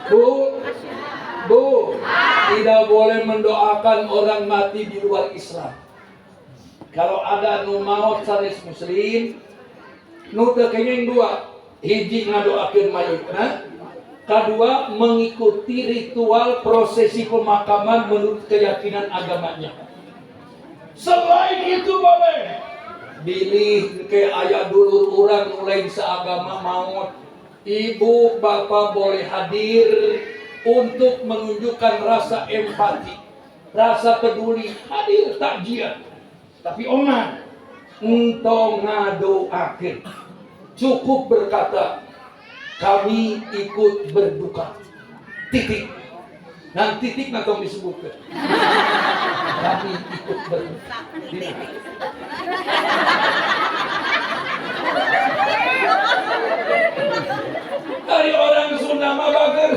Bu, Bu, tidak boleh mendoakan orang mati di luar Islam. Kalau ada nu maot sanes muslim, nu teu kenging dua, hiji ngadoakeun mayitna, kedua mengikuti ritual prosesi pemakaman menurut keyakinan agamanya. Selain itu boleh. Bilih ke aya dulur urang nu lain seagama maut, ibu bapak boleh hadir untuk menunjukkan rasa empati, rasa peduli, hadir takziah. Tapi oman, entong ngadoakeun. Cukup berkata, "Kami ikut berduka." Titik. Nah, titik tong disebutkan. Kami ikut berduka. Titik. Dari orang Sunda mah bager.